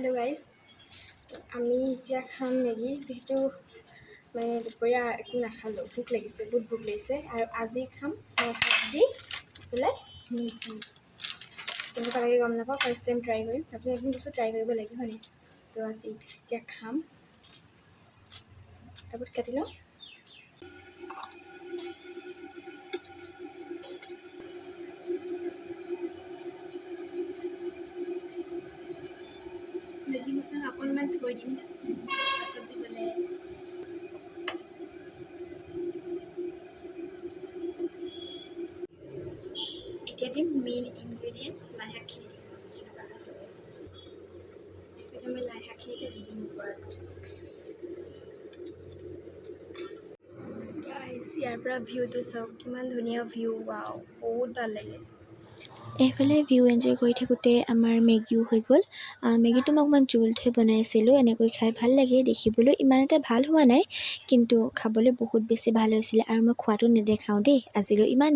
Hello' guys, আমি এতিয়া খাম মেগী। যিহেতু মানে দুপৰীয়া একো নাখালোঁ, ভোক লাগিছে, বহুত ভোক লাগিছে। আৰু আজি খাম লাই শাক দি পেলাই মেগী। কেনেকুৱা লাগে গম নাপাওঁ, ফাৰ্ষ্ট টাইম ট্ৰাই কৰিম। নতুন নতুন বস্তু ট্ৰাই কৰিব লাগে, হয়নে? তো আজি এতিয়া খাম। তাৰপিছত কাটি লওঁ। মেগী মছলা অকণমান থৈ দিম পাছত দিবলৈ। এতিয়া দিম মেইন ইনগ্ৰেডিয়েণ্ট, লাই শাকখিনি দিম। কেনেকুৱা হয় চাব। এতিয়া মই লাই শাকখিনি এতিয়া দি দিম ওপৰত। গাইজ, ইয়াৰ পৰা ভিউটো চাওক, কিমান ধুনীয়া ভিউ। ৱাও, বহুত ভাল লাগে। এইফালে ভিউ এনজয় কৰি থাকোঁতে আমাৰ মেগীও হৈ গ'ল। মেগীটো মই অকণমান জোল থৈ বনাইছিলোঁ। এনেকৈ খাই ভাল লাগে। দেখিবলৈ ইমান এটা ভাল হোৱা নাই, কিন্তু খাবলৈ বহুত বেছি ভাল হৈছিলে। আৰু মই খোৱাটো নেদেখাওঁ দেই। আজিলৈ ইমান।